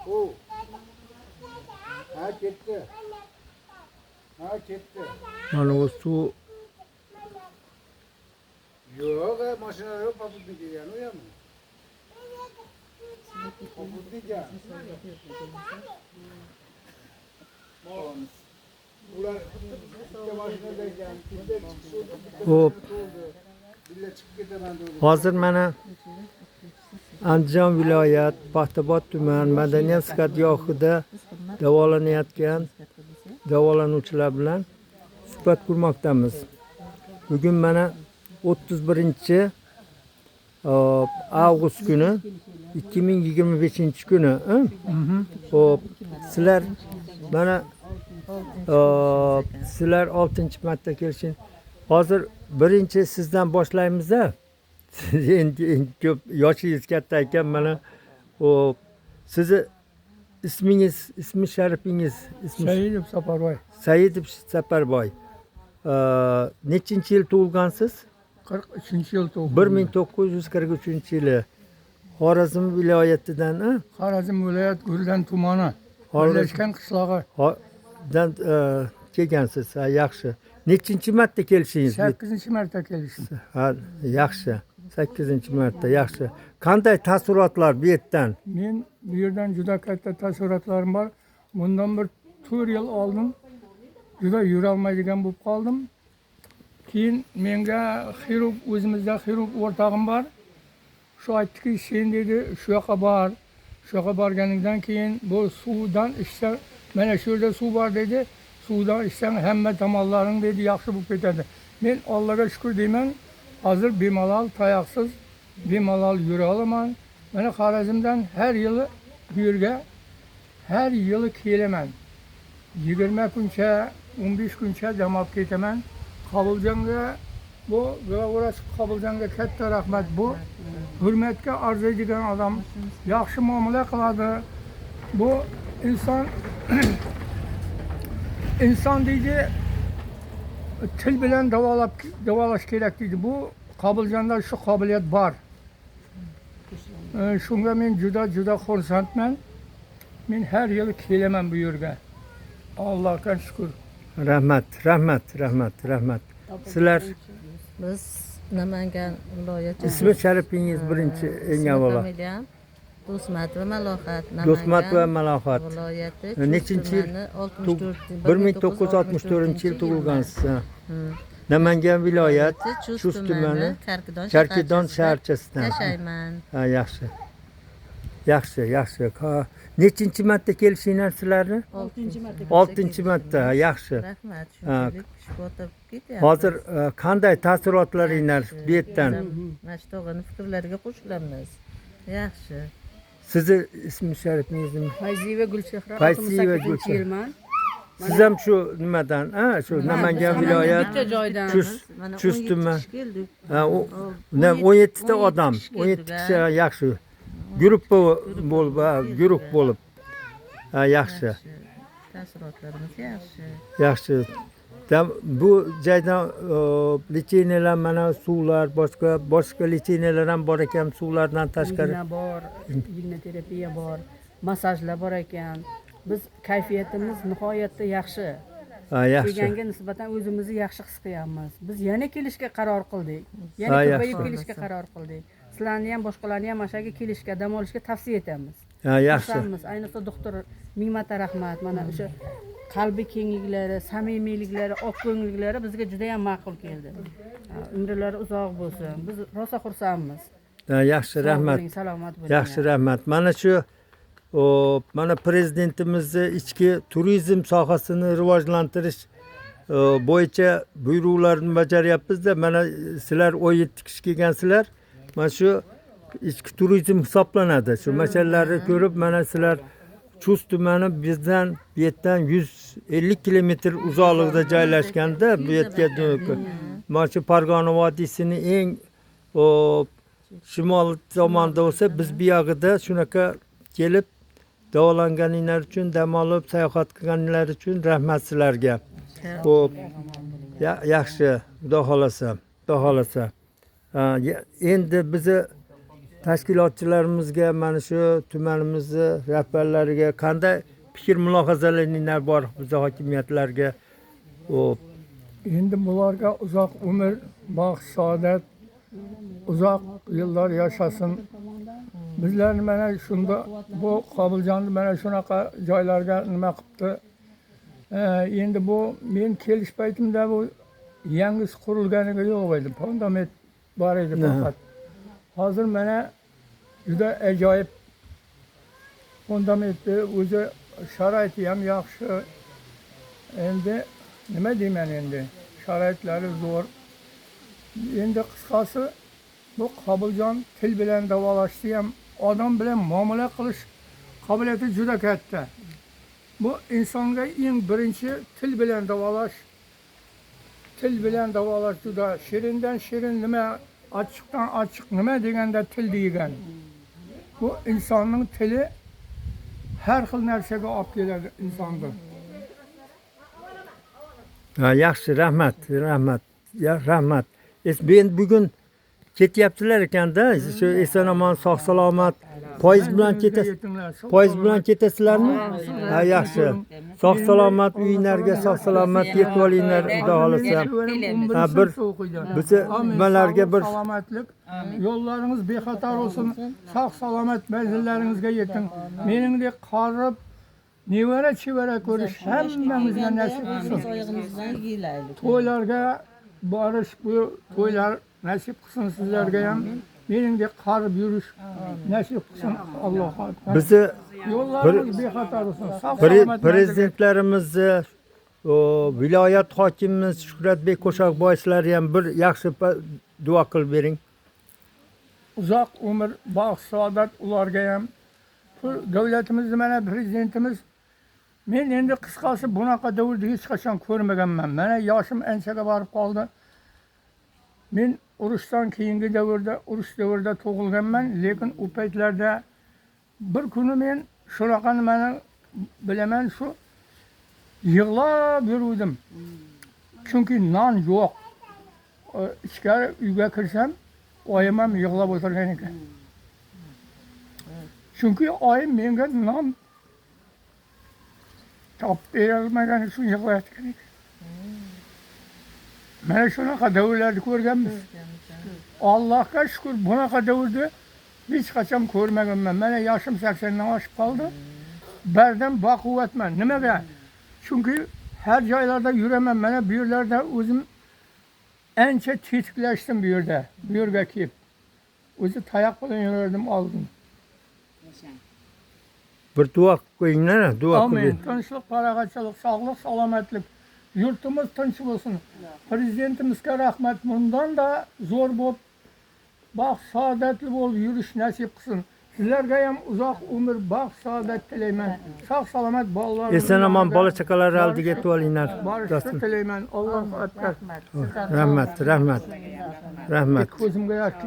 O. Ha, ketdi. Ha, ketdi. Mana bu suv. Yo'q, mashina yo'q, попутник ekan u ham. Попутник ekan. Ular bitta mashinada ekan, bitta chiqishi, bitta Xo'p. to'ldi. Billa chiqib ketaman dedi. Hozir mana Andijon viloyat Paxtabod tuman madaniyat sihatgohida davolanayotgan davolanuvchilar bilan suhbat qurmoqdamiz. Bugun mana 31 avgust kuni 2025 kuni. Xo'p, sizlar mana sizlar 6-marta kelishing. Hozir birinchi sizdan boshlaymiz-da. Siz endi eng ko'p yoshingiz katta ekan mana. Xo'p, sizni ismingiz, ismi sharifingiz, ismi Saidov Saparboy. Saidov Saparboy. Nechinchi yil tug'ilgansiz? 43 yil tug'ilgan. 1943-yili. Xorazm viloyatidan, a? Xorazm viloyat Gurgan tumani. Xorazm- Birlashgan qishlog'i. Dan kelgansiz. Ha, yaxshi. Nechinchi marta kelishingiz? 8-marta kelishim. Ha, yaxshi. 8-marta, yaxshi. Qanday taassurotlar bu yerdan? Men bu yerdan juda katta taassurotlarim bor. Bundan bir 4 yil oldin juda yurolmaydigan bo'lib qoldim. Keyin menga xirurg, o'zimizda xirurg o'rtog'im bor. Shu aytdiki, sen dedi, shu yoqqa bor. Shu yoqqa borganingdan keyin bu suvdan ichsang, mana shu yerda suv bor dedi. Suvdan ichsang hamma tomonlaring dedi yaxshi bo'lib ketadi. Men Allohga shukur deyman, hozir bemalol tayoqsiz bemalol yura olaman. Mana Xorazmdan har yili bu yerga har yili kelaman. 20 kuncha, 15 kuncha dam olib ketaman. Qobuljonga, bu главврач Qobuljonga katta rahmat. Bu hurmatga arziydigan odam, yaxshi muomala qiladi. Bu inson inson deydi, til bilan davolash kerak deydi. Bu Qobuljonda shu qobiliyat bor. Shunga men juda juda xursandman. Men har yili kelaman bu yerga. Allohga shukur. Rahmat, rahmat, rahmat, rahmat. Sizlar Biz Namangan viloyati. Ismi sharifingiz birinchi eng avvalo. Familiyam Do'stmatova Malohat. Do'stmatova Malohat. Viloyati. Nechinchi yil? tumani 64 1964-yil tug'ilgansiz. Ha. Namangan viloyat Chust Chust tumani Karkidon Karkidon shaharchasida shaharchasidan. yashayman. Ha, yaxshi. Yaxshi, yaxshi. Ha, nechinchi marta kelishinglar sizlarni? 6-marta. 6-marta, ha, yaxshi. Rahmat, Ha. shunchalik shifo topib ketyapmiz. Hozir qanday taassurotlaringlar bu yerdan? Mana shu tog'ani fikrlariga qo'shilamiz. Yaxshi. Sizni ismi sharifingiz nima? Fayzieva Gulchehra, Fayzieva 68 Gulchehra. yilman. Siz ham shu nimadan, ha, shu Namangan viloyat bitta joydan. Chust Mana Chust 17 tuman. kishi keldik. Ha, u 17 ta odam, kishi 17 keldik, kishi, ha, yaxshi. Gruppa bo'lib, ha, guruh bo'lib. Ha, yaxshi. Taassurotlarimiz yaxshi. Yaxshi. Bu joydan лечения lar, mana suvlar, boshqa boshqa лечения lar ham bor ekan suvlardan tashqari. Igna bor, ignoterapiya bor, massajlar bor ekan. Biz kayfiyatimiz nihoyatda yaxshi. Ha, yaxshi. Kelganga nisbatan o'zimizni yaxshi his qilyapmiz. Biz yana kelishga qaror qildik. Yana Ha, ko'payib yaxshi. kelishga qaror qildik. Sizlarni ham, boshqalarni ham mana shu yerga kelishga, dam olishga tavsiya etamiz. Ha, yaxshi. Xursandmiz. Ayniqsa doktor ming marta rahmat. Mana o'sha qalbi kengliklari, samimiyliklari, oq ko'ngilliklari bizga juda ham ma'qul keldi. Ha, umrlari uzoq bo'lsin. Biz rosa xursandmiz. Ha, yaxshi, Sog' rahmat. bo'ling, salomat bo'ling. Yaxshi, rahmat. Mana shu mana prezidentimizni ichki turizm sohasini rivojlantirish bo'yicha buyruqlarini bajaryapmiz-da. Mana sizlar 17 kishi kelgansizlar. Mana shu ichki turizm hisoblanadi. Shu masalalarni ko'rib, mana sizlar Chust tumani bizdan bu yerdan 150 kilometr uzoqlikda joylashganda, bu yerga mana shu Farg'ona vodiysini eng shimol tomonda bo'lsa, biz bu yog'ida shunaqa kelib davolanganinglar uchun, dam olib sayohat qilganinglar uchun rahmat sizlarga. Xo'p, yaxshi, xudo xohlasa, xudo xohlasa. Endi bizni Tashkilotchilarimizga, mana shu tumanimizni rahbarlariga qanday fikr mulohazalaringlar bor bizni hokimiyatlarga? Hop. Endi bularga uzoq umr, baxt, saodat, uzoq yillar yashasin. Bizlarni mana shunda bu Qobiljonni mana shunaqa joylarga nima qilibdi. Endi bu men kelish paytimda bu yangisi qurilganiga yo'q edi. Fundament bor edi faqat. Hozir mana juda ajoyib fundamentni o'zi, sharoiti ham yaxshi. Endi nima deyman endi? Sharoitlari zo'r. Endi qisqasi, bu Qobiljon til bilan davolashni ham, odam bilan muomala qilish qobiliyati juda katta. Bu insonga eng birinchi til bilan davolash, til bilan davolash juda shirindan shirin nima, achchiqdan achchiq nima deganda til degan. Bu insonning tili har xil narsaga olib keladi insonni. Ha, yaxshi, rahmat, rahmat. Ya, rahmat. Endi bugun ketyaptilar ekanda, shu eson omon, sog' salomat poyezd bilan ketasiz. Yetinglar, sog' Poyezd bilan salomat. Ketasizlarmi? Ha, yaxshi. Sog' salomat uyinglarga sog' salomat yetib olinglar, Xudo xohlasa. Ha, bizni nimalarga bir Salomatlik, yo'llaringiz bexatar bo'lsin, sog' salomat manzillaringizga yeting. Meningdek qarib nevara chevara ko'rish hammamizga nasib qilsin. Oyog'imizdan yelaylik. To'ylarga borish, bu to'ylar nasib qilsin sizlarga ham. Meningdek qarib yurish nasib qilsin Alloh. Bizni Yo'llaringiz bexatar bo'lsin, sog' salomat manzilga prezidentlarimizni, o, viloyat hokimimiz Shuhratbek Qo'shoqboyevlarga ham bir yaxshi duo qilib bering. Uzoq umr, baxt, saodat ularga ham. Bu davlatimizni mana prezidentimiz, men endi qisqasi bunaqa davrni hech qachon ko'rmaganman. Mana yoshim anchaga borib qoldi. Men urushdan keyingi davrda, urush davrida tug'ilganman, lekin u paytlarda bir kuni men shunaqa nimani bilaman, shu yig'lab yuruvdim. Chunki non yo'q. Ichkari uyga kirsam, oyim ham yig'lab o'tirgan ekan. Chunki oyim menga non topib berolmagani uchun yig'layotgan ekan. Mana shunaqa davrlarni ko'rganmiz. Allohga shukur, bunaqa davrni hech qachon ko'rmaganman. Mana yoshim 80 dan oshib qoldi. Bardam baquvvatman. Nimaga? Chunki har joylarda yuraman. Mana bu yerlarda o'zim ancha tetiklashdim bu yerda. Bu yerga kelib. O'zi tayoq bilan yurardim oldin. Bir duo qilib qo'yinglar, duo qilib Amin. bering. Tinchlik, parog'atchilik, sog'lik, salomatlik. Yurtimiz tinch bo'lsin. Prezidentimizga rahmat. Bundan da zo'r bo'lib, baxt, saodatli bo'lib yurish nasib qilsin. Sizlarga ham uzoq umr, baxt, saodat tilayman. Sog' salomat bolalar. Eson omon bola chaqalar oldiga yetib olinglar. Borishni tilayman. Allohu akbar. Rahmat, rahmat. Rahmat. Ko'zimga yosh.